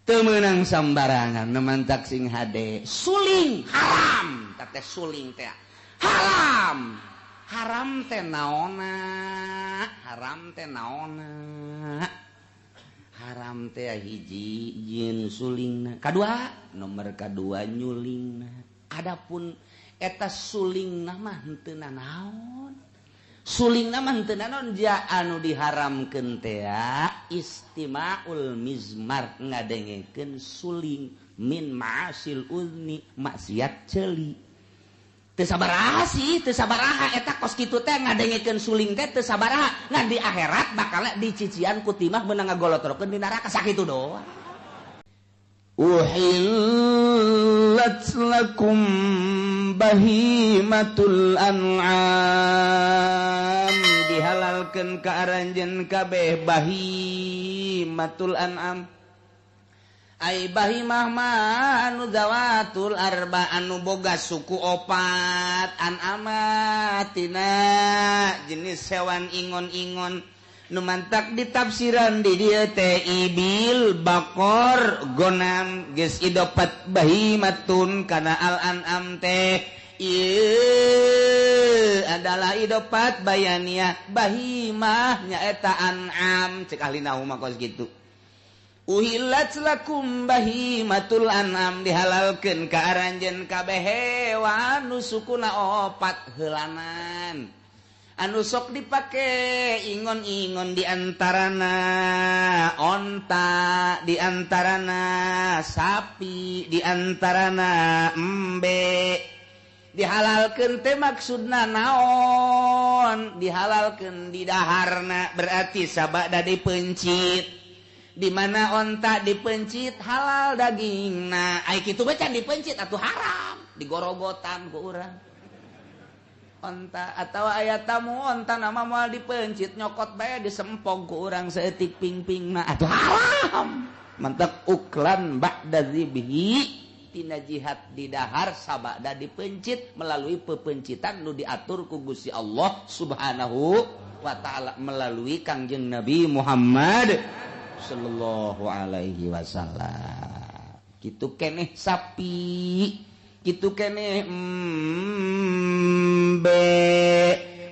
Teu meunang sambarangan, nu mantak sing hade. Suling haram, teh suling teh haram. Haram teh naonna? Haram teh naonna? Haram teh hiji jin sulingna, kadua nomor kadua nyulingna. Adapun eta sulingna mah henteu nanaon. Sulingna mah henteu nanaon, ja anu diharamkeun teh istimaul mizmar, ngadengekeun suling, min ma'asil udni, maksiat ceuli. Teu sabaraha sih, teu sabaraha eta kos kitu teh ngadengekeun suling teh teu sabaraha, ngan di akhirat bakal dicician ku timah meunang ngagolotrokeun di neraka, sakitu doang. Uhillat lakum bahimatul an'am, dihalalkeun ka aranjeun kabeh bahimatul an'am. Ai bahimah mah anu zawatul arba, anu boga suku opat, an'ama tina jenis hewan ingon-ingon. Nu mantak ditafsiran di dieu teh ibil, bakor, gonam, geus idopat bahimatun kana al an'am teh ieu adalah idopat bayania bahimah nyaeta an'am, cek ahli nahwu mah kos kitu. Uhillat lakum bahimatul an'am, dihalalkeun ka aranjeun kabeh hewan nu sukuna opat heulanan, anu sok dipake ingon-ingon, diantarana onta, diantarana sapi, diantarana embe. Dihalalkeun teh maksudna naon? Dihalalkeun di daharna, berarti sabada dipencit. Di mana onta dipencit halal dagingna, ai kitu mah can dipencit atuh haram, digorogotan ku urang. Onta atau aya tamu onta nama moal dipencit, nyokot bae disempog ku urang saeutik ping-pingna atuh haram. Mantak uklan ba'da dzibhi, tina jihad di dahar sabada dipencit melalui pepencitan nu diatur ku Gusti Allah Subhanahu wa taala melalui Kangjeng Nabi Muhammad sallallahu alaihi wasallam. Kitu keneh sapi, kitu keneh embe.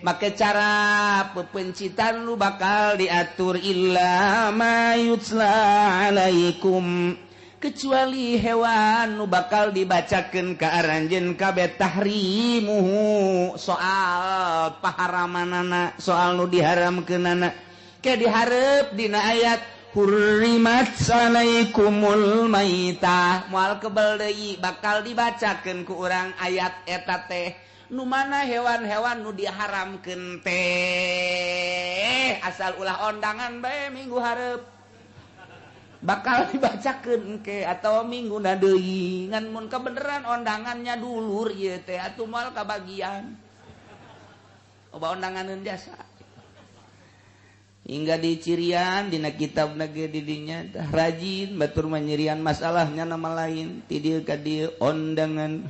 Make cara pepencitan lu bakal diatur illa ma yutsla alaikum, kecuali hewan nu bakal dibacakeun ka aranjeun kabeh tahrimuhu, soal paharamanana, soal nu diharamkeunana. Ke dihareup dina ayat hurrimat alaikumul maitah, moal kebel deui bakal dibacakeun ku urang ayat eta teh nu mana hewan-hewan nu diharamkeun teh, asal ulah ondangan bae minggu hareup bakal dibacakeun ke atau minggu na deui, ngan mun kebeneran ondangannya dulur ieu teh atuh moal kabagian. Loba ondanganeun jasa hingga dicirian dina kitab nage didinya tah rajin batur manyirian masalahnya nama lain ti dieu ka dieu ondangan.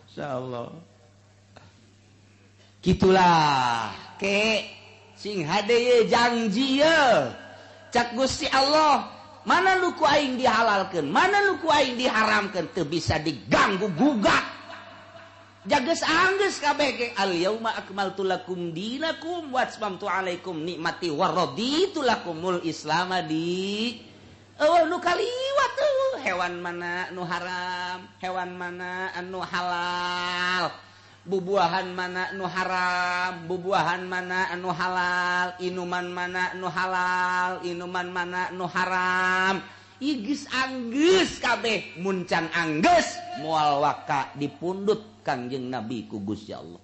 Insyaallah kitulah ke sing hade ye janji ye cak Gusti Allah, mana nu ku aing dihalalkeun, mana nu ku aing diharamkeun, teu bisa diganggu gugat. Jages anggeus kabeh ge al yauma akmaltu lakum dinakum wa atmamtu alaikum nikmati wa raditu lakumul islam di. Eueuh nu kaliwat eueuh, hewan mana nu haram, hewan mana anu halal, bubuahan mana nu haram, bubuahan mana anu halal, inuman mana nu halal, inuman mana nu haram. Ieu geus anggeus kabeh, mun can anggeus moal waka dipundut Kangjeng Nabi ku Gusti Allah.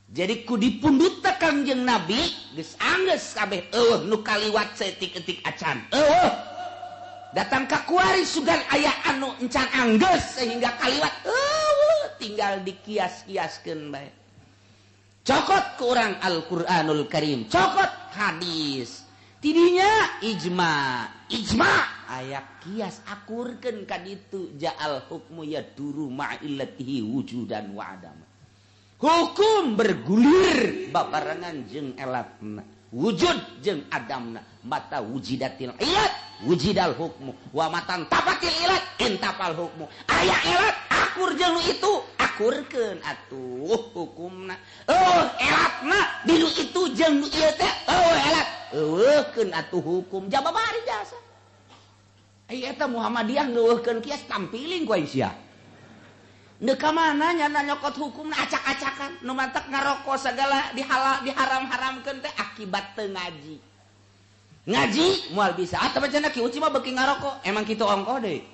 Jadi ku dipundut teh Kangjeng Nabi geus anggeus kabeh, eueuh nu kaliwat saeutik-eutik acan. Eueuh datang ka kuari sugan aya anu encan anggeus sehingga kaliwat, eueuh tinggal dikias-kiaskeun bae. Cokot ku urang Al-Qur'anul Karim, cokot hadis. Tidinya ijma, ijma aya kias akurkeun ka ditu ja'al hukmu yaduru ma'illatihi wujudan wa adama. Hukum bergulir babarengan jeung elatna. Wujud jeung adamna mata wujidatil ilat wujidal hukmu wa matan tapatil ilat intapal hukmu. Aya ilat akur jeung nu itu akurkeun atuh hukumna. Oh elatna di nu itu jeung nu ieu teh oh elat eueuhkeun atuh hukum jababari jasa. Ai eta Muhammadiyah ngeueuhkeun kias tampiling ku sia. Ndeu ka mana nyana nyokot hukumna acak-acakan nu mantak ngaroko segala dihalal diharam-haramkeun teh akibat teu ngaji. Ngaji moal bisa atuh cenah Ki Uci mah beuki ngaroko emang kitu ongkoh deui.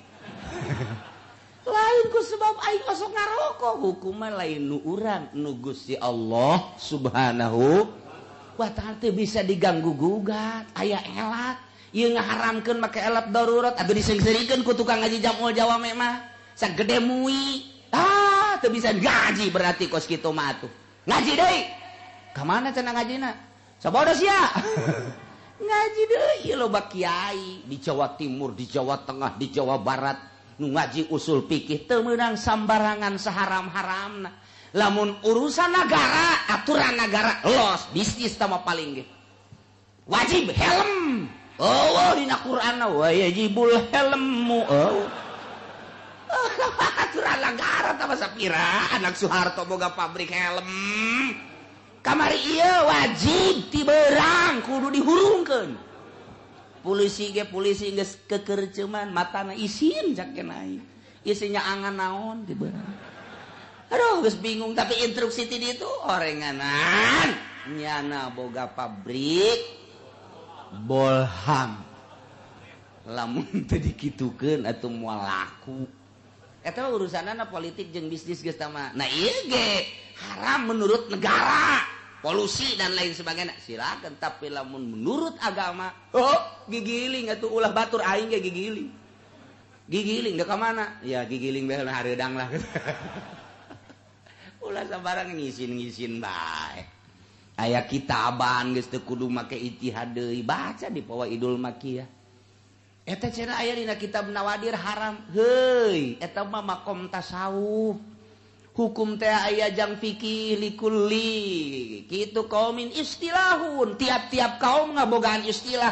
Lain ku sebab aing osok ngaroko hukumna lain nu urang nu Gusti Allah Subhanahu wa ta'ala teu bisa diganggu gugat aya elat ieu ngaharamkeun make elat darurat atuh diseungseurikeun ku tukang ngaji jamul jawame mah sagede mui. Ah, teu bisa ngaji berarti kos kitu mah atuh. Ngaji deui. Ka mana cenah ngajina? Sabodo sia. Ngaji deui loba kiai di Jawa Timur, di Jawa Tengah, di Jawa Barat nu ngaji usul fikih teu meunang sambarangan saharam-haramna. Lamun urusan negara, aturan negara los, bisnis tah paling ge. Wajib helm. Oh, dina Qur'an wa yajibul helmu. Oh. Aturan negara tambah sapira anak Soeharto boga pabrik helm kamari ieu wajib ti beurang kudu dihurungkeun polisi ge polisi geus kekerceuman matana isin cak aing isinya angan naon ti beurang aduh geus bingung tapi instruksi ti ditu orenganan nyana boga pabrik bolham lamun teu dikitukeun atuh moal laku. Eta urusanana politik jeung bisnis geus tama. Nah ieu ge haram menurut negara, polusi dan lain sebagainya. Silakan tapi lamun menurut agama, oh gigiling atuh ulah batur aing ge gigiling. Gigiling da ka mana? Ya gigiling bae lah hareudang lah. Ulah sabarang ngisin-ngisin bae. Aya kitaban geus teu kudu make ijtihad deui, baca di Fawaidul Makiyah. Eta cenah aya dina kitab Nawadir haram. Heuy, eta mah makom tasawuf. Hukum teh aya jang fikih likulli. Kitu kaumin istilahun, tiap-tiap kaum ngabogaan istilah.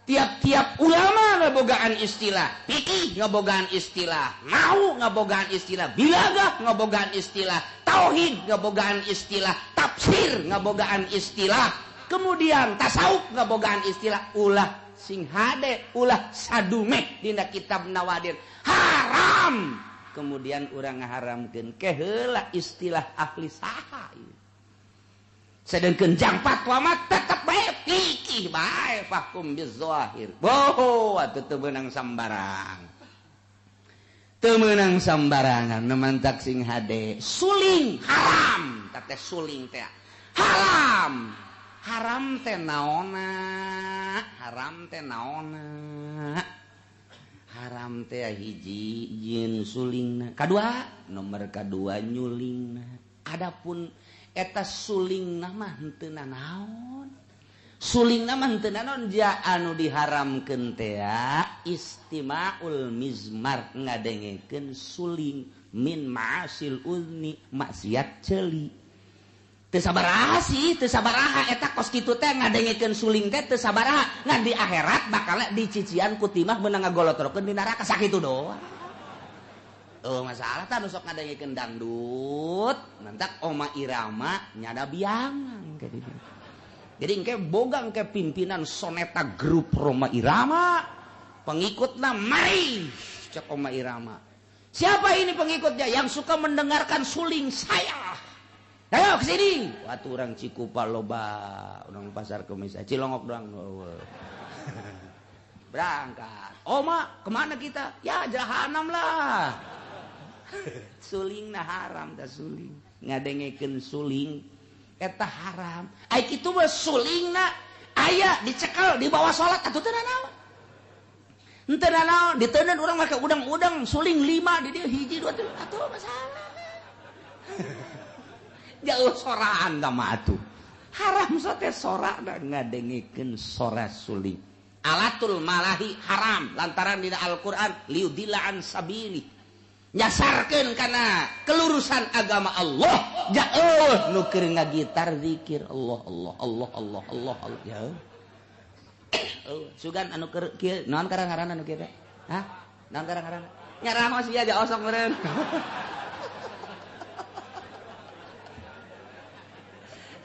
Tiap-tiap ulama ngabogaan istilah, fikih ngabogaan istilah, nahwu ngabogaan istilah, bilagah ngabogaan istilah, tauhid ngabogaan istilah, tafsir ngabogaan istilah, kemudian tasawuf ngabogaan istilah. Ulah sing hade ulah sadumeh dina kitab Nawadir haram. Kemudian urang ngaharamkeun keheula istilah ahli saha ieu. Sedengkeun jang fatwa mah tetep bae fikih bae fahkum bizahir. Boho atuh teu meunang sambarang. Teu meunang sambarangan nu mantak sing hade suling haram teh suling teh haram. Haram teh naonna, haram teh naonna. Haram teh hiji jieun sulingna. Kadua, nomor kadua nyulingna. Adapun eta sulingna mah henteu nanaon. Sulingna mah henteu nanaon ja anu diharamkeun teh istimaul mizmar ngadengekeun suling min ma'asil uzni maksiat ceuli. Teu sabaraha sih, teu sabaraha eta kos kitu teh ngadengekeun suling teh teu sabaraha ngan di akhirat bakal dicician ku timah meunang ngagolotrokeun di neraka sakitu doang. Oh masalah tah nu sok ngadengekeun dangdut, mantak Oma Irama nyada biangan ka ditu. Jadi engke boga engke pimpinan Soneta Grup Roma Irama, pengikutna mari cek Oma Irama. Siapa ini pengikutnya yang suka mendengarkan suling saya? Ayo ke sini. Waktu orang Cikupa loba, orang Pasar Kemis, Cilongok doang. Berangkat. Oma, kemana kita? Ya jahanam lah. Suling nah haram ta suling. Ngadengekeun suling eta haram. Ai kitu mah sulingna aya dicekel di bawah salat atuh teu nanaon. Henteu nanaon, diteundeun urang make udang-udang suling 5 di dieu hiji 2 3 atuh masalah. Jauh soraan mah atuh. Haram sote sora ngadengekeun sora suling. Alatul malahi haram lantaran dina Al-Qur'an liudilla an sabili. Nyasarkeun kana kelurusan agama Allah. Jauh nu keur ngagitar zikir Allah Allah Allah Allah Allah Allah. Jauh. Sugan anu keur kieu naon karang-ngaranna nu kieu teh? Hah? Naon karang-ngaranna? Nyarah sia aja osok meureun.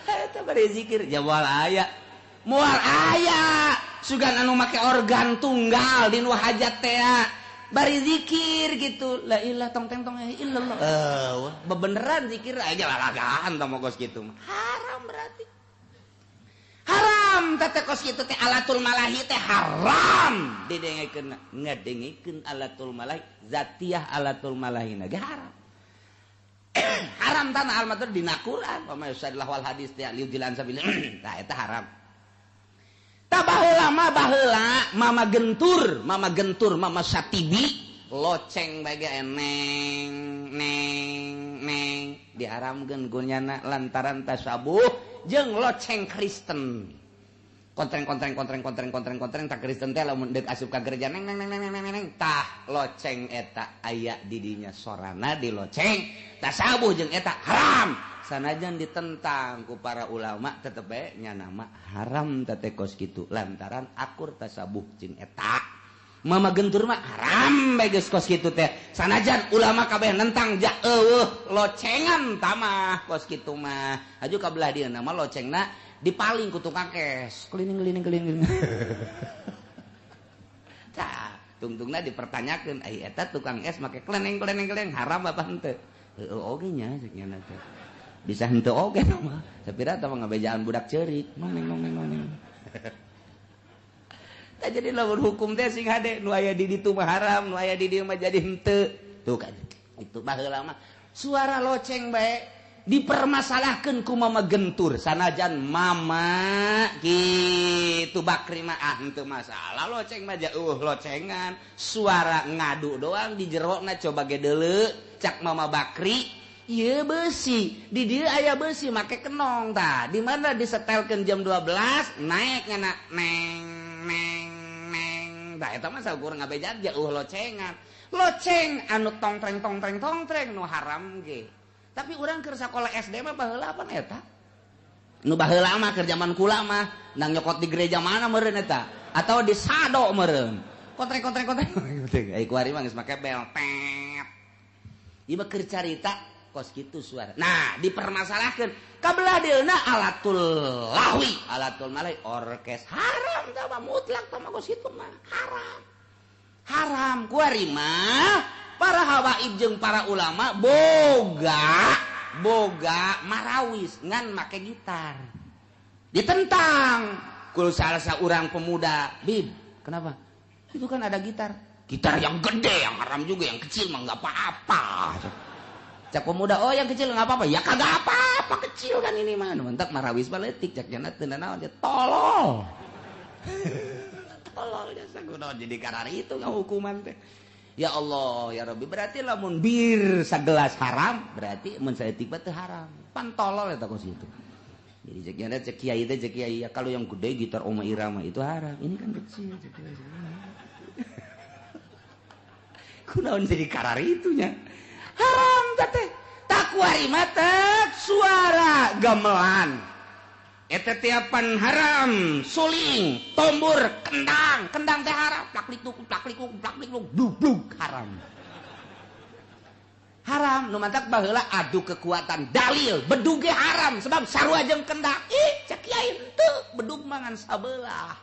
Eta bari zikir ja moal aya. Moal aya. Sugan anu make organ tunggal di nu hajat teh. Bari zikir gitu. La ilah tong teng tong illallah. Bebeneran zikir aja lalagaan tah kos kitu mah. Haram berarti. Haram teh kos kitu teh alatul malahi teh haram. Didengekeun ngadengekeun alatul malahi zatiah alatul malahi na ge haram. Haram tanah almatur dina Quran wa may yusadillah wal hadis teh liudilan sabil. Tah eta haram. Tah baheula mah baheula mama gentur mama Satibi loceng bae ge neng neng neng diharamkeun ku nyana lantaran tasabuh jeung loceng Kristen. Kontreng kontreng kontreng kontreng kontreng kontreng tak Kristen teh lamun deuk asup ka gereja neng neng neng neng neng neng tah loceng eta aya di dinya sorana di loceng tasabuh jeung eta haram. Sanajan ditentang ku para ulama tetep bae nya nama haram teh kos kitu lantaran akur tasabuh jeung eta. Mama gentur mah haram bae geus kos kitu teh. Sanajan ulama kabeh nentang ja eueuh locengan tamah kos kitu mah. Aju ka belah dieu mah locengna dipaling ku tukang kes. Kelining-kelining. Tah, tungtungna dipertanyakeun ai eta tukang es make kleneng-kleneng haram apa henteu? Heueuh oge nya ceuk nya teh. Bisa henteu oge mah. Sapira tah ngabejaan budak ceurik. Nong neng. Tah jadi lamun hukum teh sing hade nu aya di ditu mah haram, nu aya di dieu mah jadi henteu. Tuh kan. Itu baheula mah suara loceng bae dipermasalahkan ku mama gentur sanajan mama gitu Bakri mah ah henteu masalah loceng mah jauh locengan suara ngadu doang di jerona coba ge deuleu cak mama Bakri ieu beusi di dieu aya beusi make kenong tah di mana disetelkeun jam 12 naik ngana neng neng neng tah eta mah saukur ngabejaan jauh locengan loceng anu tongtreng tongtreng tongtreng nu haram ge. Tapi urang keur sakola SD mah baheula apa eta? Nu baheula mah keur zaman kula mah nang nyokot di gereja mana meureun eta? Atau di sado meureun. Kontreng-kontreng kontreng. Ai kuari mah geus make bel tet. Ieu mah keur carita kos kitu suara. Nah, dipermasalahkeun ka belah dieuna alatul lahwi, alatul malai orkes haram tah mah mutlak tah mah kos kitu mah haram. Haram kuari mah para hawaib jeung para ulama boga marawis ngan make gitar ditentang kul salah seorang pemuda bib kenapa itu kan ada gitar yang gede yang haram juga yang kecil mah nggak apa-apa cak pemuda oh yang kecil nggak apa-apa ya kagak apa-apa kecil kan ini mah mentak marawis baletik cak jana teu nanaon dia tolol tolol jasa kunaon jadi karari itu ngahukuman teh. Ya Allah, ya Rabbi, berarti lamun bir sagelas haram, berarti mun saeutik mah teu haram. Pan tolol eta kos kitu. Jadi cek nya cek kiai teh cek kiai ya kalau yang gede gitar Oma Irama itu haram. Ini kan kecil cek kiai. Kunaon jadi kararitunya? Haram teh. Takuari mah teh suara gamelan. Eta tiapan haram, suling, tombur, kendang, kendang teh haram, plak-lik-luk, plak-lik-luk, plak-lik-luk, blug-blug haram. Haram, nu mantak baheula adu kekuatan dalil, bedug ge haram sebab sarua jeung kendang. Ih, cek kiai henteu, bedug mah ngan sabelah.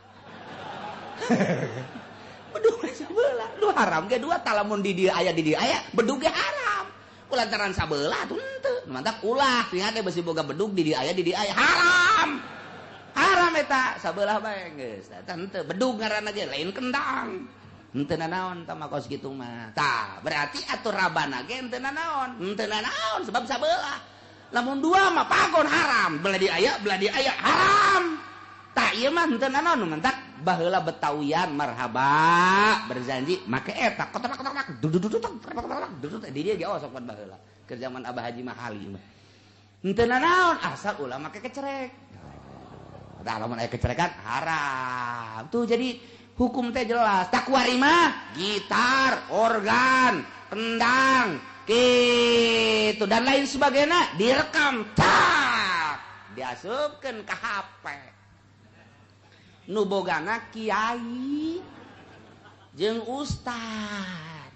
Bedug mah sabelah, nu haram ge dua talamun di dieu aya di dieu aya, bedug ge haram. Kulantaran sabelah tuh henteu, nu mantak ulah, sing hade besi boga bedug di dieu aya di dieu aya haram. Haram eta sabelah bae geus. Eta henteu bedug ngaranna ge lain kendang. Henteu nanaon tah mah kos kitu mah. Tah, berarti atuh rabana ge henteu nanaon. Henteu nanaon sebab sabelah. Lamun dua mah pagon haram, belah di aya haram. Tah ieu mah henteu nanaon mantak baheula Betawian marhaba berjanji make eta kotak-kotak dudududuk dudud di dieu ge osok pan baheula keur zaman Abah Haji Mahali mah. Henteu nanaon asal ulah make kecerek. Tah lamun aya kecerekan haram. Tuh jadi Hukum teh jelas. Tak kuari mah gitar, organ, kendang, gitu dan lain sebagainya direkam, tak diasupkeun ka HP. Nu bogana kiai jeung ustad.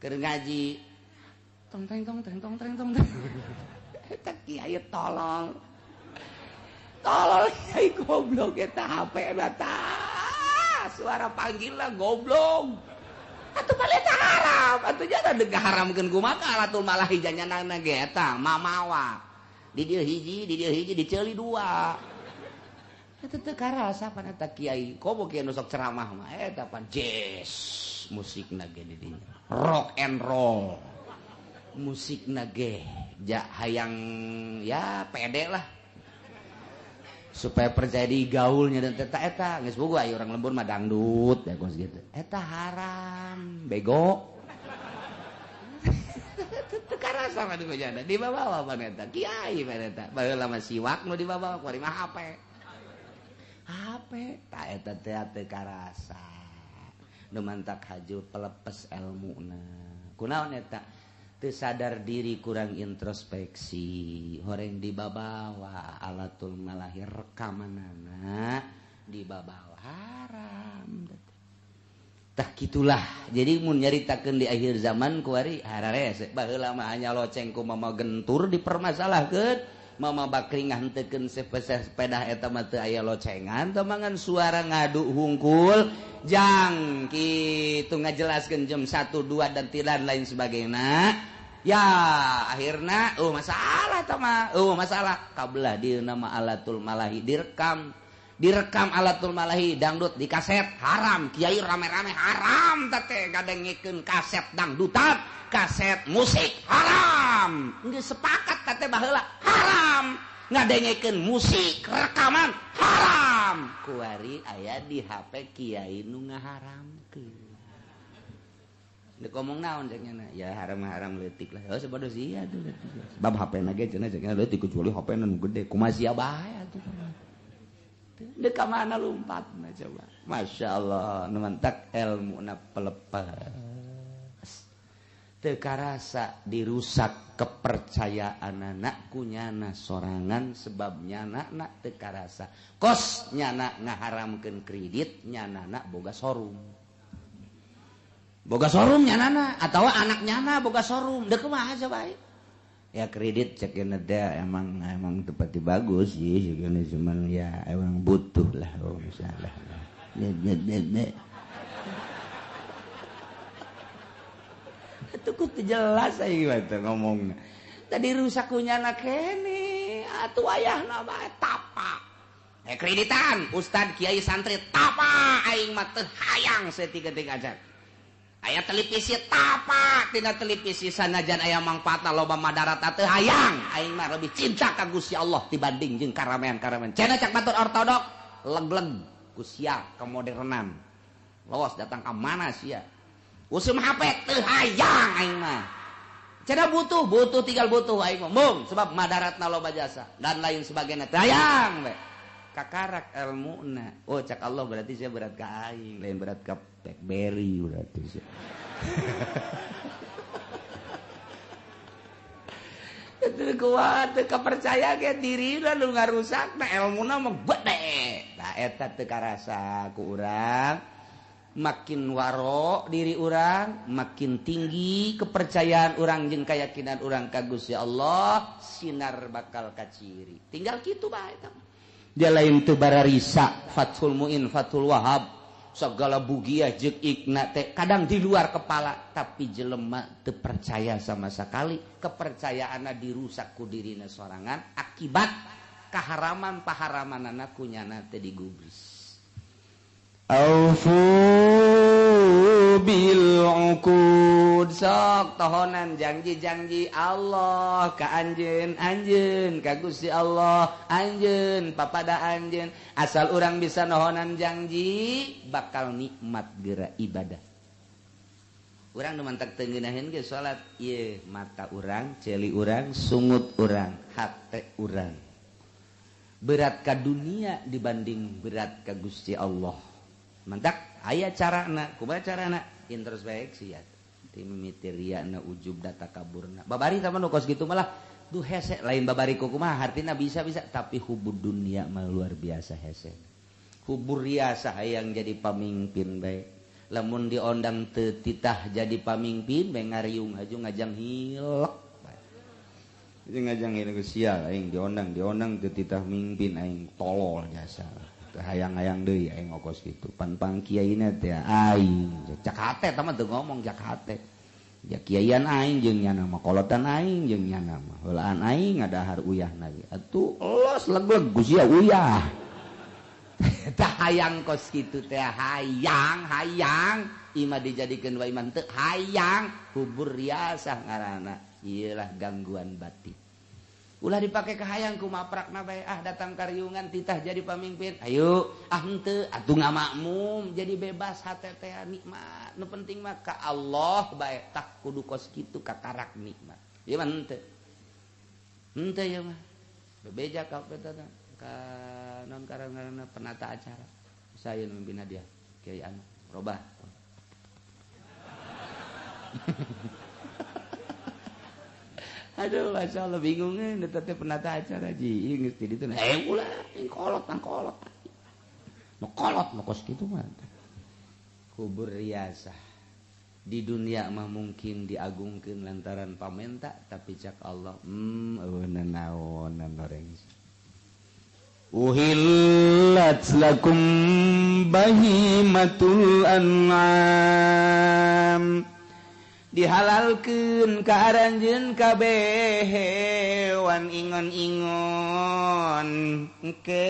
Keur ngaji tong teng tong teng tong teng tong. Eta kiai tolol. Tolol kiai goblok eta HP na tah. Suara panggilna goblok. Atuh balik eta haram. Atuh jangan deg haramkeun kumaha alatul malahi janyanana ge eta mamawa. Di dieu hiji, di dieu hiji diceuli dua. Eta teu karasa pan eta kiai. Komo kiai nu sok ceramah mah eta pan jazz musikna ge di dinya. Rock and roll. Musikna ge ja hayang ya pede lah. Supaya percaya di gaulnya dan eta eta geus bogo aya urang lembur mah dangdut ya kos gitu. Eta haram, bego. Teu karasa mah di jana dibawa pan eta kiai pan eta. Baheula mah siwak nu dibawa kuari mah HP. HP ta eta teh teu karasa. Nu mantak haju pelepes elmuna. Kunaon eta? Teu sadar diri, kurang introspeksi, horeng dibabawa alatul malahi rekamanana dibabawa haram. Tah kitulah. Jadi mun nyaritakeun di akhir zaman kuari hararese. Baheula mah hanya loceng ku mama gentur dipermasalahkeun. Mama Bakri ngahentekeun sepeda eta mah teu aya locengan teu mangan suara ngadu hungkul jang kitu ngajelaskeun jam 1 2 dan tidak lain sebagainya. Ya akhirna masalah tah mah masalah kabelah dieuna mah alatul malahi direkam direkam alatul malahi dangdut di kaset haram kiai rame-rame haram teh ngadengekeun kaset dangdutan kaset musik haram geus sepakat teh baheula haram ngadengekeun musik rekaman haram kuari aya di HP kiai nu ngaharamkeun. Dek ngomong naon cek nya ya haram-haram leutik lah. Oh sabodo sia tuh. Sebab HP na ge cenah cek nya leutik kecuali HP na nu gede. Kumaha sia bae atuh. Dek ka mana lompatna coba. Masya Allah, nu mantak elmuna pelepas. Teu karasa dirusak kepercayaan anak ku nyana sorangan sebab nyana nak teu karasa. Kos nyana ngaharamkeun kredit, nyana nak boga showroom. Boga showroom nyanana atau anak nyana boga showroom dek kumaha coba ya kredit cek teh emang emang tepati bagus sih cek cuman ya emang butuh lah oh misalnya ne itu kudu jelas aya gimana ngomongna tadi rusak ku nyana kene atuh ayahna bae tapa kreditan ustad kiai santri tapa aing mah teu hayang saeutik-eutik aja. Aya televisi tapa tina televisi sanajan aya mangfaatna loba madarat teu hayang aing mah lebih cinta ka Gusti Allah dibanding jeung karamean-karamean. Cenah cak batur ortodok leg-leg ku sia kemodernan. Lawas datang ka mana sia? Usum HP teu hayang aing mah. Cenah butuh, butuh tinggal butuh aing mah. Mung sebab madaratna loba jasa dan lain sebagainya teu hayang we. Kakarak elmuna. Oh cak Allah berarti saya berat ka aing, lain berat ka BlackBerry berarti sih. Itu kuat, teu kapercaya ge dirina nu ngarusakna elmuna mah gede. Tah eta teu karasa ku urang. Makin waro diri urang, makin tinggi kepercayaan urang jeung keyakinan urang ka Gusti Allah, sinar bakal kaciri. Tinggal kitu bae eta. Dia lain teu bararisa Fathul Muin, Fathul Wahab. Segala bugiah jeung ikna teh kadang di luar kepala tapi jelema teu percaya sama sekali kepercayaanna dirusak ku dirina sorangan akibat kaharaman paharamanana ku nyana teh digubris. Aufu bil uqud sok tohonan janji-janji Allah ka anjeun anjeun ka Gusti Allah anjeun papada anjeun asal urang bisa nohonan janji bakal nikmat geura ibadah. Urang nu mantak teu ngeunaheun ge salat ieu mata urang, ceuli urang, sungut urang, hate urang. Berat ka dunia dibanding berat ka Gusti Allah. Mantak aya carana, kumaha carana? Introspeksi ya. Ti mimiti riana ujub data kaburna. Babari tah mah nu kos kitu malah duh hese lain babari ku kumaha hartina bisa-bisa tapi hubud dunia mah luar biasa hese. Hubur riasa hayang jadi pamimpin bae. Lamun diondang teu titah jadi pamimpin bae ngariung haju ngajang hilek. Jeung ngajang hilek sial aing diondang teu titah mimpin aing tolol jasa. Hayang-hayang deui aing ngokos kitu. Pan-pang kiaina teh aing cak hate tah mah teu ngomong cak hate. Ja kiaian aing jeung nyana mah kolotan aing jeung nyana mah heulaan aing ngadahar uyahna ge. Atuh los leg-leg ku sia uyah. Tah hayang kos kitu teh hayang hayang imah dijadikeun wae mah teu hayang hubur riasah ngaranna. Ieu lah gangguan batin. Ulah dipake kahayang ku maprakna bae ah datang kariungan titah jadi pamimpin ayo ah henteu atuh ngamakmum jadi bebas hate teh nikmat nu penting mah ka Allah bae tah kudu kos kitu kakarak nikmat ieu mah henteu henteu ieu mah bebeja ka eta ka non karangarana penata acara saya nu mimpin hadiah kiai anu robah. Aduh, masya Allah bingungnya, teh penata acara ji, geus di ditu. Eh ulah, kolot nang kolot. Nu kolot nu kos kitu mah. Kubur riasah. Di dunia mah mungkin diagungkeun lantaran pamenta, tapi cak Allah, eueuh nanaonan oreng. Uhillat lakum bahimatul an'am. Dihalalkeun ka aranjeun kabeh hewan ingon-ingon engke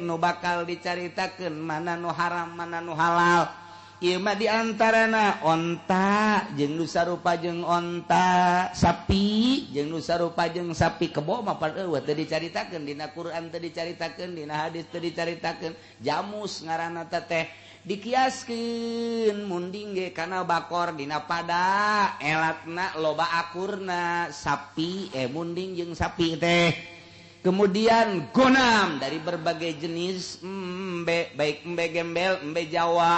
nu bakal dicaritakeun mana nu haram mana nu halal ieu mah di antarana onta jeung nu sarupa jeung onta sapi jeung nu sarupa jeung sapi kebo mah pan eueuh teu dicaritakeun dina Quran teu dicaritakeun dina hadis teu dicaritakeun jamus ngaranna teh dikiaskeun munding ge kana bakor dina pada elatna loba akurna sapi munding jeung sapi teh kemudian gonam dari berbagai jenis embe baik embe gembel embe Jawa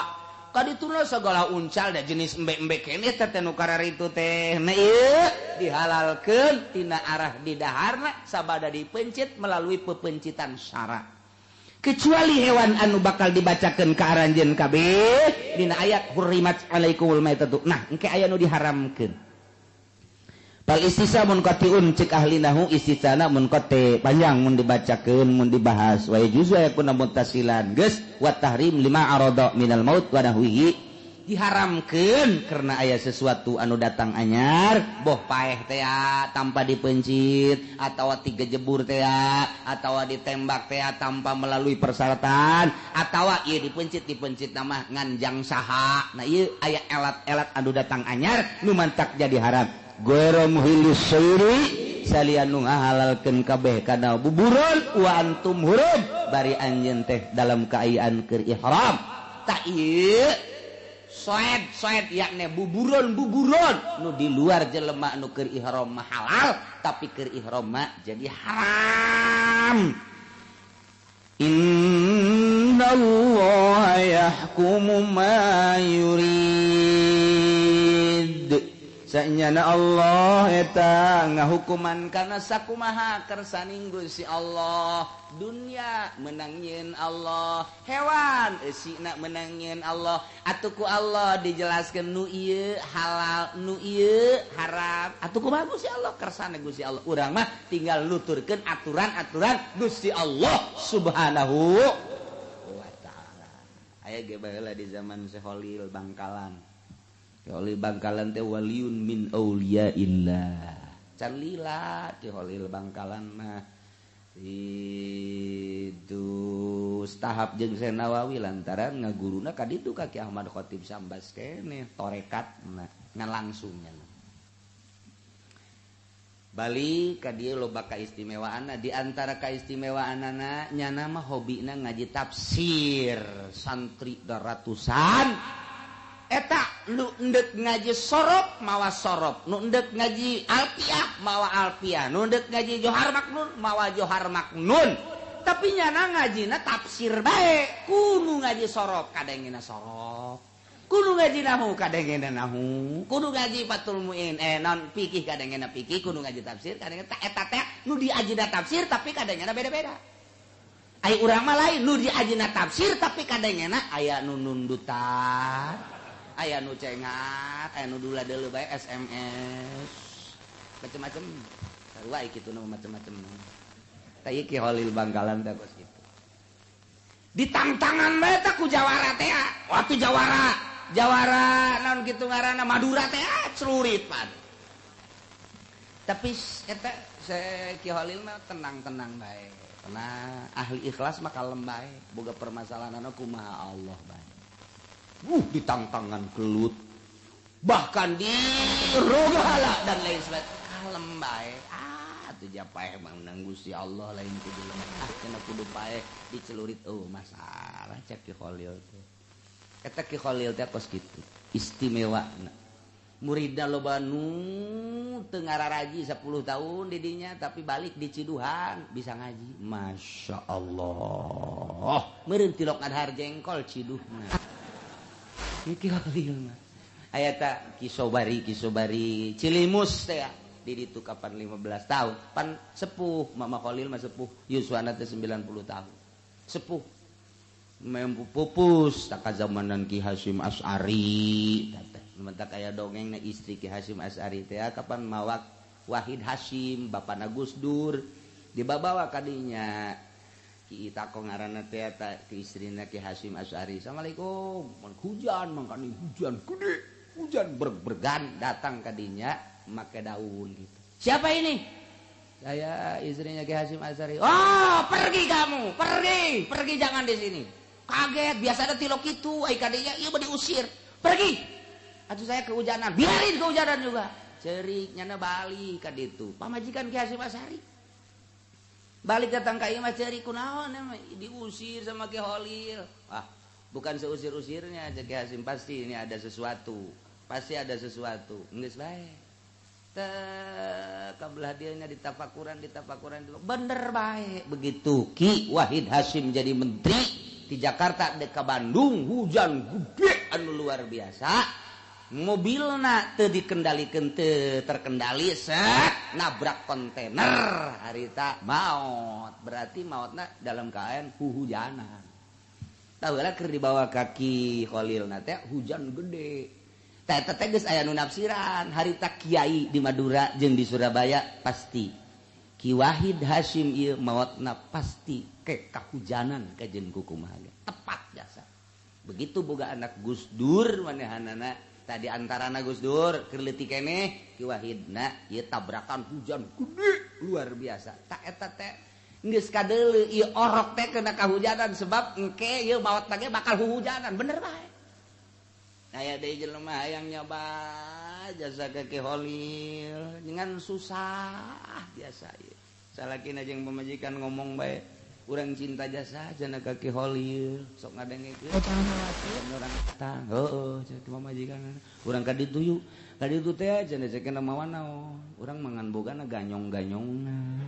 kadituna segala uncal da jenis embe-embe keneh teh nu kararitu teh nah ieu dihalalkeun tina arah didaharna sabada dipencit melalui pepencitan syara kecuali hewan anu bakal dibacakeun ka aranjeun kabeh dina ayat hurrimat alaikumul maitatu. Nah, engke aya nu diharamkeun. Fal istisa munqatiun cek ahli nahu istisana munqati panjang mun dibacakeun mun dibahas wa yajuzu yakuna muttasilan geus wa tahrim lima arada minal maut wa nahwihi diharamkeun karena aya sesuatu anu datang anyar boh paeh teh tanpa dipencit atawa tigejebur teh atawa ditembak teh tanpa melalui persyaratan atawa ieu dipencit nama nganjang saha. Nah ieu aya elat-elat anu datang anyar nu mantak jadi haram. Ghairu muhillis sayri salian nu ngahalalkeun kabeh kana buburon wa antum hurum bari anjeun teh dalam kaayaan keur ihram. Tah ieu soed yakni buburon nu di luar jelema nu keur ihram mah halal tapi keur ihram mah jadi haram. Innallaha yahkumu ma yurid. Sanyana Allah eta ngahukuman kana sakumaha kersaning Gusti Allah. Dunia menang nyeun Allah, hewan eusina menang nyeun Allah. Atuh ku Allah dijelaskeun nu ieu halal, nu ieu haram. Atuh kumaha Gusti Allah kersane Gusti Allah. Urang mah tinggal nuturkeun aturan-aturan Gusti Allah Subhanahu wa taala. Aya ge baheula di zaman Syekh Bangkalan. Holil Bangkalan teh waliun min auliyaillah. Can lila ti Holil Bangkalan mah itu tahap jeung Syekh Nawawi lantaran ngaguruna ka ditu ka Ki Ahmad Khatib Sambas keneh torekatna ngan langsungnya. Balik ka dieu loba kaistimewaanna, di antara kaistimewaanana nyana mah hobina ngaji tafsir santri ratusan. Eta nu endek ngaji sorop mawa sorop, nu endek ngaji alpiah mawa alpiah, nu endek ngaji johar maknun mawa johar maknun. Tapi nyana ngajina tafsir bae. Kudu ngaji sorof kadengena sorof. Kudu ngaji nahu kadengena nahu. Kudu ngaji Fathul Muin non fikih kadengena fikih, kudu ngaji tafsir kadengena eta teh nu diajina tafsir tapi kadengena beda-beda. Ai urang mah lain nu diajina tafsir tapi kadengena aya nu nundutan, aya nu cengat, aya nu dula deuleu bae SMS. Macem-macem. Sarua kitu nu macem-macem. Tah ieu Ki Holil Bangkalan teh kos kitu. Ditangtangan bae teh ku jawara teh. Waktu jawara jawara naon kitu ngaranna Madura teh celurit pan. Tapi eta Ki Holil mah tenang-tenang bae. Tenang, ahli ikhlas mah kalem bae, boga permasalahanna kumaha Allah bae. Ditangtangan gelut. Bahkan dirogala dan lain sebagainya. Kalem bae. Ah, atuh japaeh mah menang Gusti Allah lain kudu lemah. Ah, cenah kudu paeh dicelurit oh masalah cek Ki Holil teh. Eta Ki Holil teh kos kitu istimewana. Muridna loba nu teu ngararaji 10 tahun di dinya tapi balik di Ciduhan bisa ngaji. Masya Allah. Meureun tilok ngadahar jengkol ciduhna. Ieu Ki Holil mah. Aya ta Ki Sobari, Ki Sobari Cilimus teh di ditu kapan 15 tahun. Pan sepuh Mama Kholil mah sepuh yuswana teh 90 tahun. Sepuh. Mempu pupus tak zamanan Ki Hasyim Asy'ari teh. Mentak aya dongeng na istri Ki Hasyim Asy'ari teh kapan mawak Wahid Hasyim bapana Gus Dur dibabawa kadinya Ki Itako ngaranna teh ta ki istrina Ki Hasyim Asy'ari. Assalamualaikum. Mun hujan mangkani hujan gede, hujan berg-bergan datang kadinya make daun gitu. Siapa ini? Saya istrinya Ki Hasyim Asy'ari. Oh, pergi kamu, pergi, pergi jangan di sini. Kaget, biasanya tilok itu, ai kadinya ieu mah diusir. Pergi. Atuh saya kehujanan, biarin kehujanan juga. Cerik nyana balik ka ditu. Pamajikan Ki Hasyim Asy'ari. Balik datang ka ieu mah cerik kunaon diusir sama Ki Holil. Ah, bukan seusir-usirnya Ki Hasyim, pasti ini ada sesuatu. Pasti ada sesuatu. Geus bae. Teh kabelah dieu nya ditafakuran, ditafakuran. Bener bae. Begitu Ki Wahid Hasyim jadi menteri di Jakarta dek ka Bandung, hujan gede anu luar biasa. Mobilna teu dikendalikeun, teu terkendali, set nabrak kontainer harita maot. Berarti maotna dalam keadaan huhujanan. Tahu lah keur dibawa ka Ki Kholilna teh hujan gede. Teh teh geus aya nu nafsiran harita kiai di Madura jeung di Surabaya pasti Ki Wahid Hasyim ieu maotna pasti ke kahujanan kajeun kukumaha ge. Tepat jasa. Begitu boga anak Gus Dur manehanana tadi antarana Gus Dur keur leutik keneh Ki Wahidna ieu tabrakan hujan gede luar biasa. Tak eta teh geus kadeuleu ieu orok teh kena kahujanan sebab engke ieu maot ge bakal huhujanan bener bae. Aya deui jelema hayang nyoba jasa ka Ki Holil dengan susah biasa ieu. Salakina jeung pamajikan ngomong bae urang cinta jasa jana ka Ki Holil sok ngadengekeun urang tang heueuh cek pamajikan urang ka ditu yuk ka ditu teh cenah cek mawa naon urang mangan bogana ganyong-ganyongna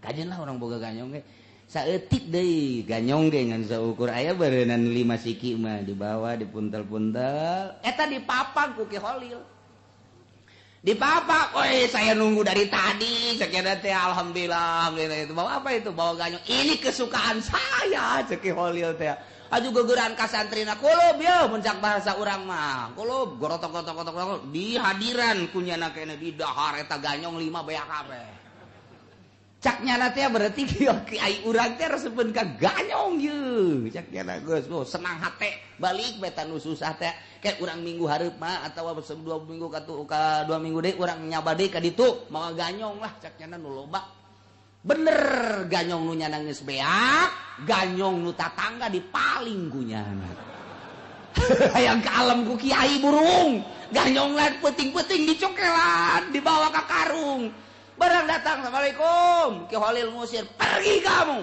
kajeun lah urang boga ganyong ge saeutik deui ganyong ge ngan saukur aya beureunan 5 siki mah dibawa dipuntel-puntel eta dipapag ku Ki Holil dipapak, oi saya nunggu dari tadi, cek teh alhamdulillah, itu bawa apa itu? Bawa ganyong. Ini kesukaan saya, cek Ki Holil teh. Aju gegeran ka santrina kulub yeuh mun cak bahasa urang mah. Kulub gorotok-gotok-gotok di hadiran ku nyana keneh di dahar eta ganyong 5 beak kabeh. Cak nyana teh berarti kiai urang teh resepeun ka ganyong yeuh. Cak nyana geus oh, senang hate balik beta nu susah teh. Kayak urang minggu hareup mah atawa 2 minggu ka 2 minggu deui urang nyaba deui ka ditu mawa ganyong lah cak nyana nu loba. Bener ganyong nu nyana geus beak, ganyong nu tatangga dipaling ku nyana. Hayang ka alam ku kiai burung, ganyong lain peuting-peuting dicokelan dibawa ka karung. Barang datang, assalamualaikum, Ki Holil ngusir, pergi kamu.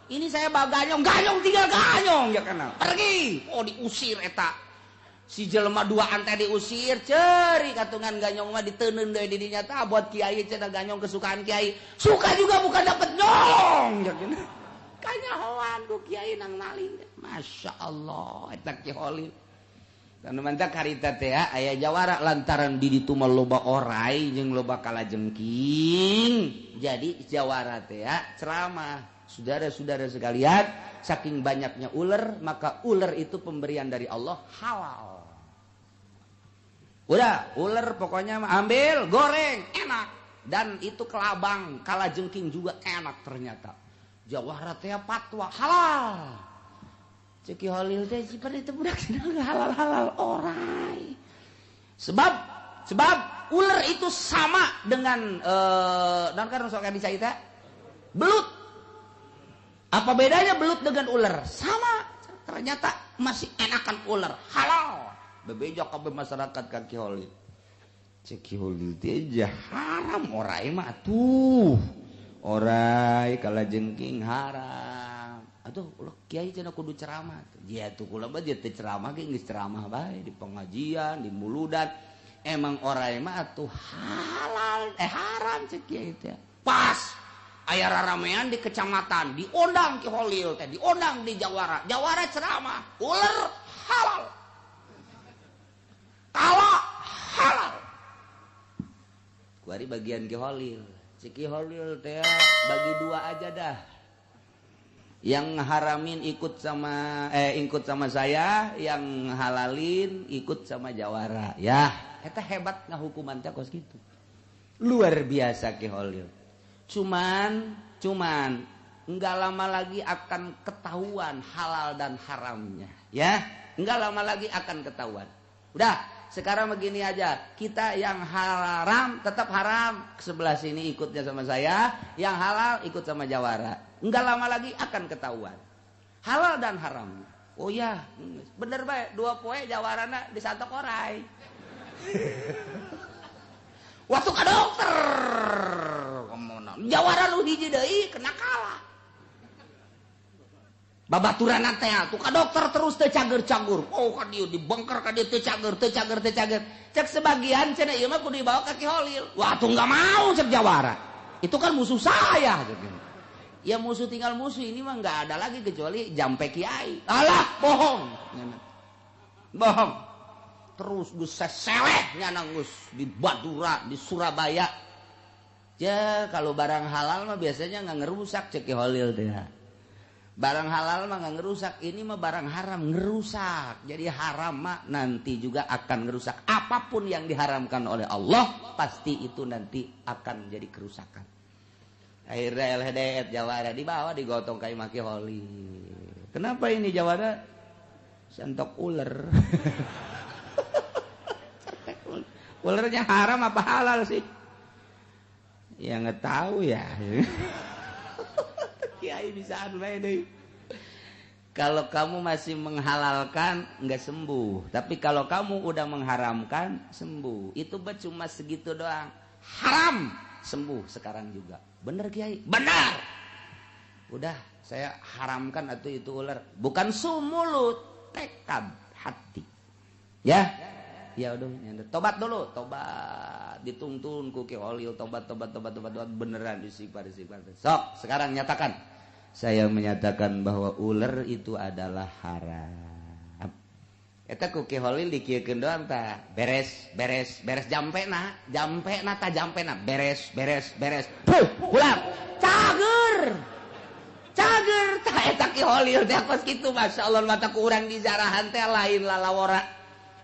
Ini saya bawa ganyong, ganyong tinggal ganyong ya kenal. Pergi. Oh diusir eta. Si jelema duaan teh diusir, ceri katungan ganyong mah diteundeun deui di dinya tah buat kiai cenah ganyong kesukaan kiai. Suka juga bukan dapet nyong ya kenal. Kanyahoan ku kiai nang maling. Masya Allah, eta Ki Holil. Anu mantak harita teh aya jawara lantaran di ditu mah loba orai jeung loba kalajengking. Jadi jawara teh ceramah. Saudara-saudara sekalian, saking banyaknya ular, maka ular itu pemberian dari Allah halal. Udah, ular pokoknya ambil, goreng, enak. Dan itu kelabang, kalajengking juga enak ternyata. Jawara teh fatwa halal. Cek Ki Holil teh sifat itu budak sedang halal-halal orai. Sebab ular itu sama dengan dan kan sok bisa kita belut. Apa bedanya belut dengan ular? Sama. Ternyata masih enakan ular, halal. Bebeja kabeh masyarakat ka Ki Holil. Cek Ki Holil teh haram orai mah atuh. Orai kalajengking haram. Aduh, ulah kiai cenah kudu ceramah. Ya tuh kula mah teu ceramah ge geus ceramah bae di pengajian, di muludan. Emang orai mah atuh halal haram cek kiai teh. Pas aya raramean di kecamatan, diundang Ki Holil teh, diundang di Jawara. Jawara ceramah, ular halal. Kala halal. Kuari bagian Ki Holil. Cek Ki Holil teh bagi dua aja dah. Yang haramin ikut sama saya, yang halalin ikut sama Jawara. Ya, eta hebat ngahukuman teh kos kitu. Luar biasa Ki Holil. Cuman enggak lama lagi akan ketahuan halal dan haramnya, ya. Enggak lama lagi akan ketahuan. Udah, sekarang begini aja. Kita yang haram tetap haram, sebelah sini ikutnya sama saya, yang halal ikut sama Jawara. Enggak lama lagi akan ketahuan halal dan haramnya. Oh ya, bener bae, dua poe Jawarana disantok orai. Waktu ka dokter Jawara lu hiji deui kena kalah. Babaturan teh tuh ka dokter terus teu cager-cagur. Oh ka dieu dibengker ka dieu teu cager, teu cager, teu cager. Cek sebagian cenah ieu mah kudu dibawa ka Ki Holil. Wah tuh enggak mau cek Jawara. Itu kan musuh saya. Ya musuh tinggal musuh, ini mah enggak ada lagi kecuali jampe kiai. Alah, bohong. Bohong. Terus geus seseleh nyana geus di Badura, di Surabaya. Ya kalau barang halal mah biasanya nggak ngerusak cek Ki Holil teh. Barang halal mah nggak ngerusak, ini mah barang haram ngerusak. Jadi haram mah nanti juga akan ngerusak. Apapun yang diharamkan oleh Allah pasti itu nanti akan jadi kerusakan. Akhirnya LHDF Jawara dibawa digotong ka imah Ki Holil. Kenapa ini Jawara? Santok ular. Ularnya haram apa halal sih? Ya nggak tahu ya. Kiai bisaan bae deui. Kalau kamu masih menghalalkan nggak sembuh, tapi kalau kamu udah mengharamkan sembuh. Itu cuma segitu doang. Haram sembuh sekarang juga. Bener kiai? Benar. Udah saya haramkan atau itu ular. Bukan sumulut, tekad hati. Ya. Ya udah, tobat dulu, tobat dituntun ku Ki Holil, tobat tobat tobat tobat tobat beneran istighfar istighfar. Sok, sekarang nyatakan. Saya menyatakan bahwa ular itu adalah haram. Eta ku Ki Holil dikieukeun doang tah. Beres, beres, beres jampena, jampena tah jampena, beres, beres, beres. Puh, pulang. Cager. Cager tah eta Ki Holil teh kos kitu masyaallah mata ku urang di jarahan teh lain lalawora.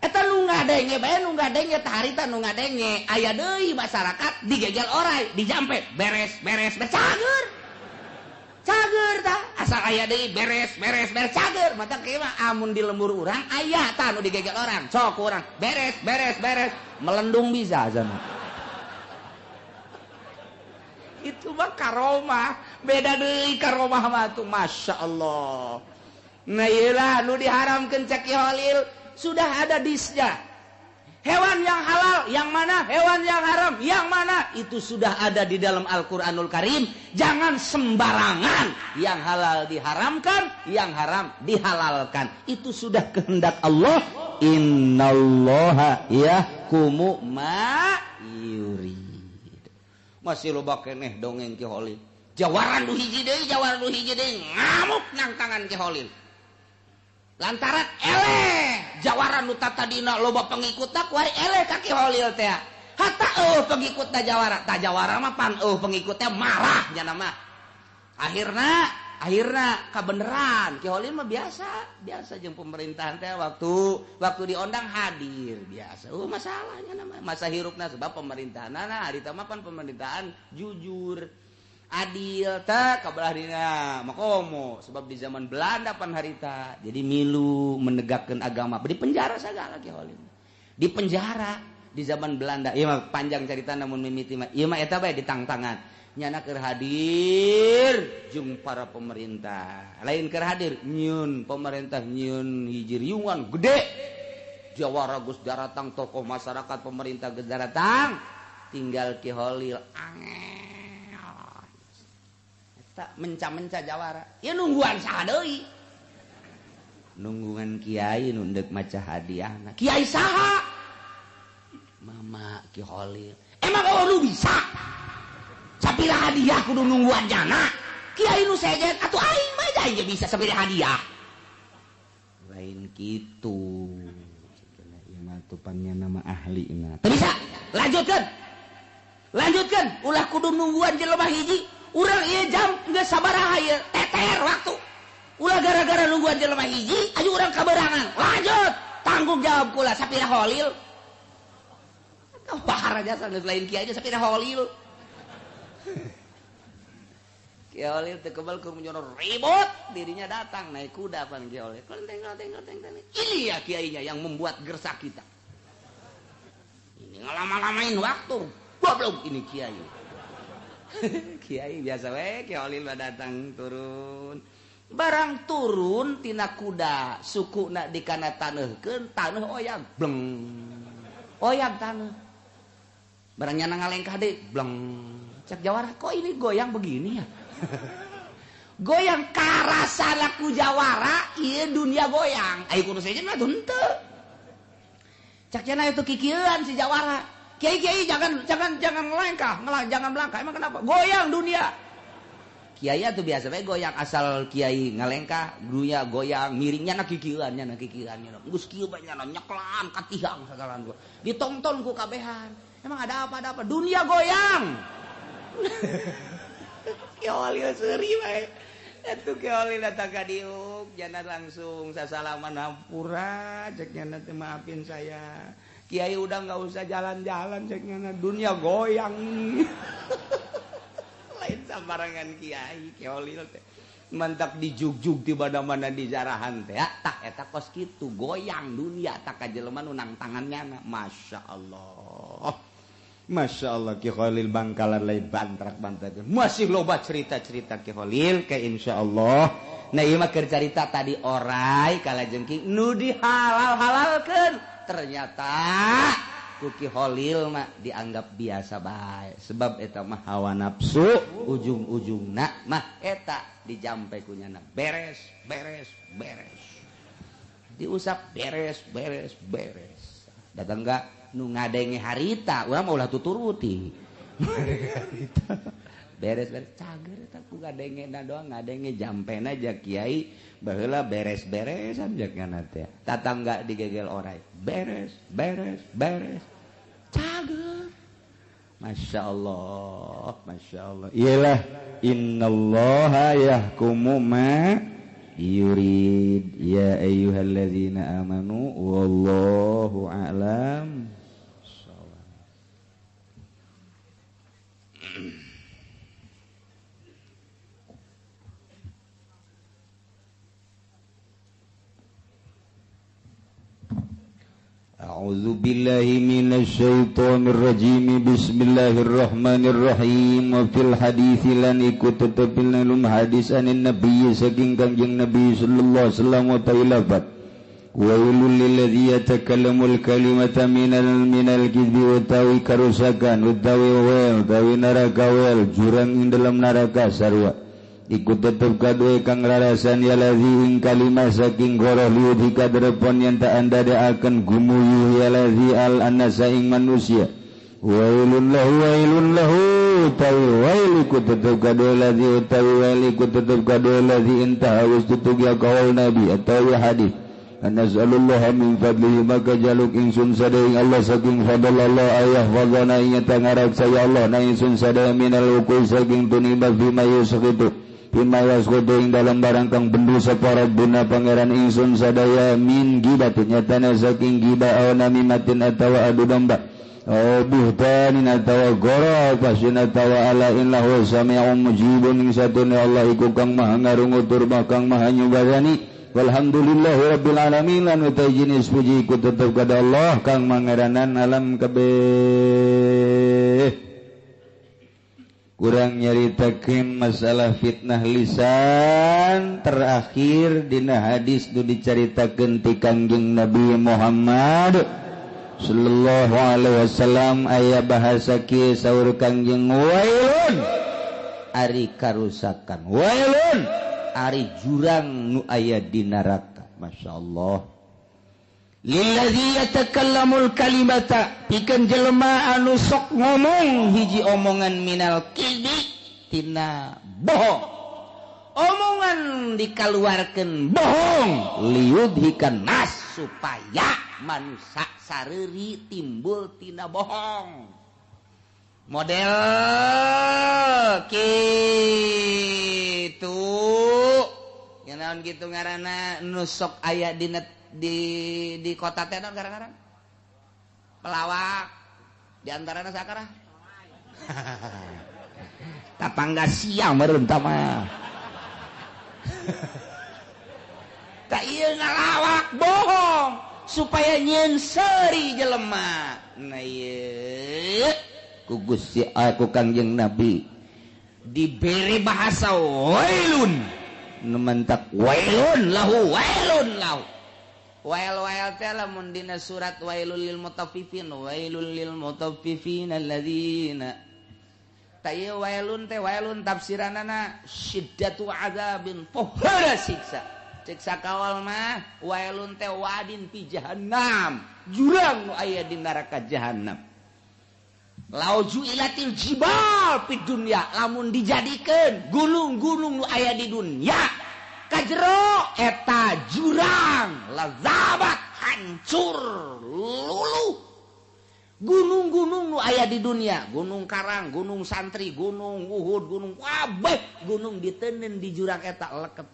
Eta nu ngadenge bae nu ngadenge tah harita nu ngadenge aya deui masyarakat digegel orai dijampe beres beres beres cager cager tah asal aya deui beres beres beres cager mata kieu mah amun di lembur urang aya tah nu digegel orang sok urang beres beres beres melendung bisa sana. Itu mah karomah beda deui karomah mah tuh masya Allah. Nah iyalah nu diharamkeun cek Ki Holil sudah ada disnya. Hewan yang halal yang mana, hewan yang haram yang mana, itu sudah ada di dalam Al-Qur'anul Karim. Jangan sembarangan. Yang halal diharamkan, yang haram dihalalkan. Itu sudah kehendak Allah. Innallaha yahkumu ma yurid. Masih loba keneh dongeng Ki Holil. Jawara nu hiji deui, jawara nu hiji deui ngamuk nang tangan Ki Holil. Lantaran eleh jawara nu tatadina loba pengikutna kuari eleh ka Ki Holil teh. Hatta eueuh pengikutna jawara, tah jawara mah pan eueuh pengikutnya marah nya mah. Akhirna kabeneran Ki Holil mah biasa jeung pemerintahan teh waktu diondang hadir biasa. Masalahnya nama masa hirupna sebab pemerintahanna harita mah pan pemerintahan jujur adil teh kabelah dina makomo sebab di zaman Belanda pan harita jadi milu menegakkan agama di penjara sagala Ki Holil di penjara di zaman Belanda. Ieu mah panjang carita namun mimiti mah ieu mah eta bae ditangtangan nyana keur hadir jeung para pemerintah lain keur hadir nyieun pemerintah nyieun hiji riungan gede jawara geus daratang tokoh masyarakat pemerintah geus daratang tinggal Ki Holil angel eta menca-menca jawara ieu nungguan saha deui nungguan kiai nu deuk maca hadiahna kiai saha mama Ki Holil emang eueuh nu bisa sapira hadiah kudu nungguan jana kiai nu sejen atuh aing mah aja bisa sapira hadiah lain kitu ieu mah tupannya nama ahlina teu bisa lanjutkeun ulah kudu nungguan jelema hiji urang ieu jam geus sabaraha ieu teter waktu ulah gara-gara nungguan jelema hiji ayo urang kaberangan lanjut tanggung jawab kula sapira Holil bahar jasa geus lain kiai sapira Holil Ki Holil teu kebal keur menyono ribut dirinya datang naik kuda pan Ki Holil kelenteng kelenteng kelenteng. Ini ya kiainya yang membuat gersak kita ini ngelama-lamain waktu goblok ini kiai. Kiai biasa we Ki Holil mah datang turun barang turun tina kuda sukuna dikana taneuhkeun taneuh oyag bleng oyag taneuh barang nyana ngalengkah deui bleng cak jawara kok ini goyang begini ya. Goyang karasana ku jawara ieu dunia goyang ayo kudu sejen mah henteu cak cenah itu kikieuan si jawara kiai-kiai jangan ngelengkah jangan melangkah emang kenapa goyang dunia kiai atuh biasa we goyang asal kiai ngalengkah dunia goyang miringnya na kikieuan nya na kikieuan nya geus kieu bae nya nyeklan ka tihang sagalan ditonton ku kabehan emang ada apa dunia goyang. Ki Holil seuri bae. Atuh Ki Holil datang ka diuk, jana langsung sasalaman hampura cek nyana teh maafin saya. Kiai udah enggak usah jalan-jalan cek nyana dunia goyang. Lain sambarangan kiai Ki Holil teh. Mantap dijugjug di mana-mana di jarahan teh. Tah eta kos kitu goyang dunia tak ka jelema nu nang tangan nyana. Masya Allah. Masya Allah Ki Holil Bangkalan lain bantrak-bantrak masih loba cerita-cerita Ki Holil ke insya Allah. Nah ieu mah keur carita tadi orai kalajengking nu dihalal-halalkeun ternyata ku Ki Holil mah dianggap biasa bae sebab eta mah hawa nafsu ujung-ujungna mah eta dijampe ku nyana beres beres beres diusap beres beres beres datang enggak nu ngadenge harita urang mah ulah tuturuti harita beres-beres cager eta ku ngadengena doang ngadenge jampena ja kiai baheula beres-beresan jak ngana teh tatangga digegel orai beres beres beres cager. Masya Allah Masya Allah iyalah innallaha yahkumu ma yurid ya ayyuhalladzina amanu wallahu a'lam. A'udzu billahi minasyaitonir rajim. Bismillahirrahmanirrahim. Wa fil hadits lan ikut tetepil nalum hadis anin nabi saking Kangjeng Nabi sallallahu alaihi wasallam wa ta'ilafat. Wailul lilladzi yatakallamul kalimata minal kidzi utawi karusakan utawi wel utawi neraka wel jurang ing dalam neraka sarwa. Ikut tetep kadue kang rarasan ya ladzi ing kalimah saking goroh liudhika derepon yang tak anda akan gumuyuh ya ladzi al anasa ing manusia Wailun lahu wailun lahu utawi wailiku tetep kadua ladzi utawi wailiku tetep kadua ladzi intaha wis tutug ya kaul nabi atawi hadis. Anas'alullaha min fadlihi maka jaluk ingsun sadaya Allah saking fadl Allah ayah fadlana inya ngarap saya Allah na ingsun sadaya minal wuqui saking tunibah bima yusqitu bima yasqutu ing dalam barang kang bendu sapa Rabbuna pangeran ingsun sadaya min gibatin nyatana saking gibah aw namimatin atawa adu domba aw buhtanin atawa goro pasin atawa ala innahu sami'un mujibun ing satune Allah iku kang maha ngarungu tur kang maha nyubadani. Walhamdulillahi rabbil alamin lan utai jenis puji iku tetep kada Allah kang mangeranan alam kabeh. Kurang nyaritakeun masalah fitnah lisan terakhir dina hadis nu dicaritakeun ti Kangjeng Nabi Muhammad sallallahu alaihi wasallam aya bahasa kieu saur Kangjeng wailun ari karusakan wailun ari jurang nu aya di neraka. Masya Allah. Lillazi yatakallamul kalimata pikeun jelema anu sok ngomong hiji omongan minal kidzi tina bohong, omongan dikaluarkeun bohong liyudhikan nas supaya manusia sareuri timbul tina bohong. Model gitu ya naon gitu ngaranna nu sok aya di di kota teh naon ngaran-ngaran pelawak di antarana sakarah tatangga siang meureun tah mah tak ieu ngalawak bohong supaya nyieun seuri jelema. Nah ieu ku Gusti aku Kangjeng Nabi diberi bahasa wailun nu mentak wailun lahu wailun lahu wail wail teh lamun dina surat wailul lil mutaffifin wailul lil mutaffifin alladzina ta ieu wailun teh wailun tafsiranana syiddatu azabin pohara siksa cek sakawal mah wailun teh wadin fi jahannam jurang nu aya di neraka jahannam. Lauju ilatil jibal di dunia lamun dijadikeun gunung-gunung nu aya di dunia kajero eta jurang lazabat hancur luluh. Gunung-gunung nu aya di dunia, gunung Karang, gunung Santri, gunung Uhud, gunung kabeh gunung diteundeun di jurang eta leket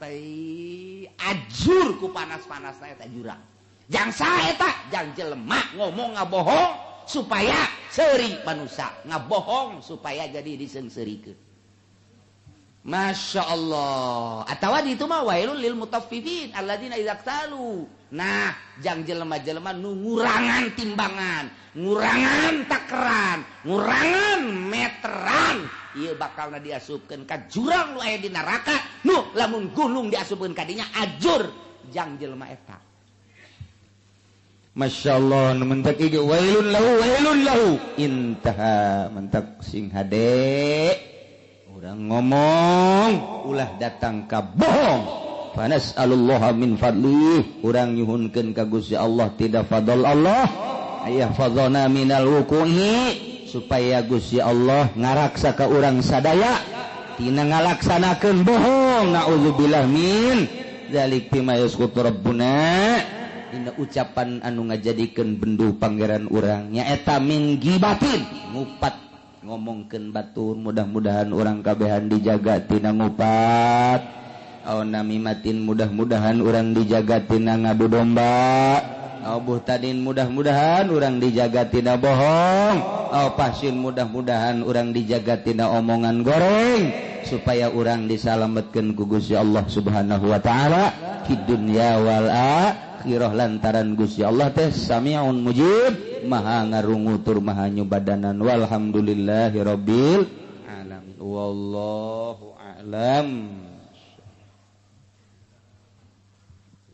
ajur ku panas-panasna eta jurang. Jang saha eta? Jang jelema ngomong ngabohong supaya seuri manusia, ngabohong supaya jadi diseungseurikeun. Masya Allah. Atawa di itu mah wailul lil mutaffifin alladzina idza iktalu. Nah, jang jelema-jelema nu ngurangan timbangan, ngurangan takeran, ngurangan meteran, ieu bakalna diasupkeun ka jurang nu aya di neraka, nu lamun gunung diasupkeun ka dinya ajur jang jelema eta. Masya Allah, mentak ieu wailun lahu wailun lahu intaha mentak sing hade urang ngomong ulah datang ka bohong. Fanas'alullaha min fadlih urang nyuhunkeun ka Gusti Allah tidak fadl Allah ayah fadlana minal wuqu'i supaya Gusti Allah ngaraksa ka urang sadaya tina ngalaksanakeun bohong. Na'udzubillah min dzalik bima yasqutu rabbuna dina ucapan anu ngajadikeun bendu pangeran urang nyaeta min gibatin ngupat ngomongkeun batur. Mudah-mudahan urang kabehan dijaga tina ngupat. Aw namimatin mudah-mudahan urang dijaga tina ngadu domba. Aw buhtanin mudah-mudahan urang dijaga tina bohong. Aw pasin mudah-mudahan urang dijaga tina omongan goreng supaya urang disalametkeun ku Gusti Allah Subhanahu wa taala di dunya wal akhirah lantaran Gusti Allah teh sami'un mujib maha ngarungu tur maha nyubadanan. Walhamdulillahi rabbil alamin. Wallahu a'lam.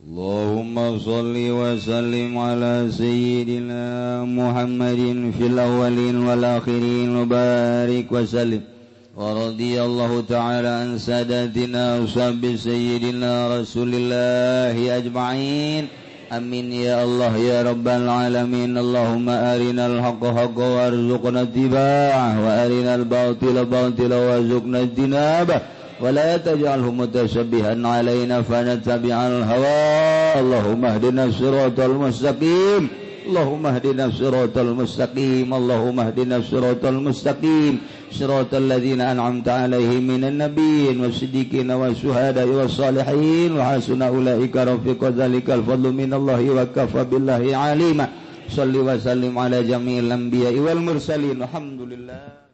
Allahumma sholli wa sallim ala sayyidina Muhammadin fil awwalin wal akhirin wa barik wa sallim. Wa radiyallahu ta'ala an sadatina ashabi sayyidina Rasulillahi ajma'in. Amin ya Allah ya Rabbal alamin. Allahumma arinal haqqa haqqa warzuqna ittiba'ah wa arinal batila batila warzuqna ijtinabah wa la taj'alhu mutashabbihan alaina fanattabi'al hawa. Allahumma ihdina siratal mustaqim. Allahumma ihdina siratal mustaqim. Allahumma ihdina siratal mustaqim. Siratal ladzina an'amta 'alaihim minan nabiyyin wasiddiqin wasyuhada'i wassalihin wa hasuna ulaika rafiqa. Dzalikal fadlu minallahi wa kafa billahi 'alima. Shalli wa sallim ala jami'il anbiya'i wal mursalin. Alhamdulillah.